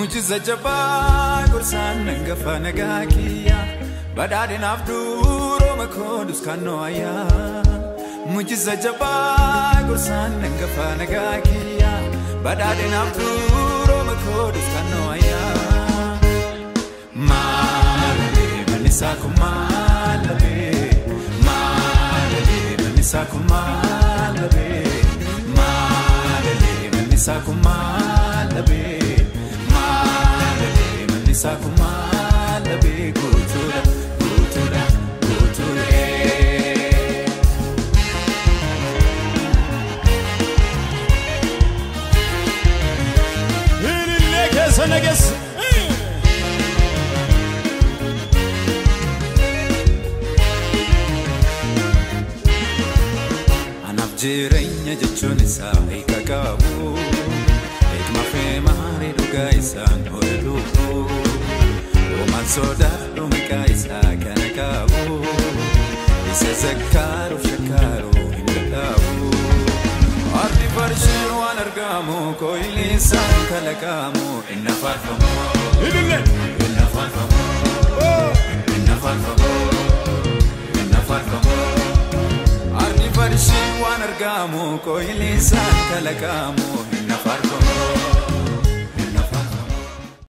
Mujiza jabaa gorsaan hangafa nagaa kiyya badhaadhinaaf durooma koodus kannoo ayyaa. Mujiza jabaa gorsaan hangafa nagaa kiyya badhaadhinaaf durooma koodus kannoo ayyaa. Maalalee mallisaa kun maalalee maalalee mallisaa kun maalalee maalalee mallisaa kun maalalee. Mallisaa kun maalalee guutuudha guutuudha guutuudha. Ilillee keessa nageessa. Anaaf jireenya jechuun isaa hiika qabu. Beekma feemaarii dhugaa isaan hore lubbuu. Homaan sodaadhu maqaa isaa kana qabu. Isa zakkaaruuf shakkaaruu hin dadhabu. Ardi farsheen waan argamu koyilii isaan kalaqamu. Inna faarfamu. Ilillee. Inna faarfamu. Inna faarfamu. Inna faarfamu. Ardi farsheen waan argamu koyilii isaan kalaqamu. Inna faarfamu.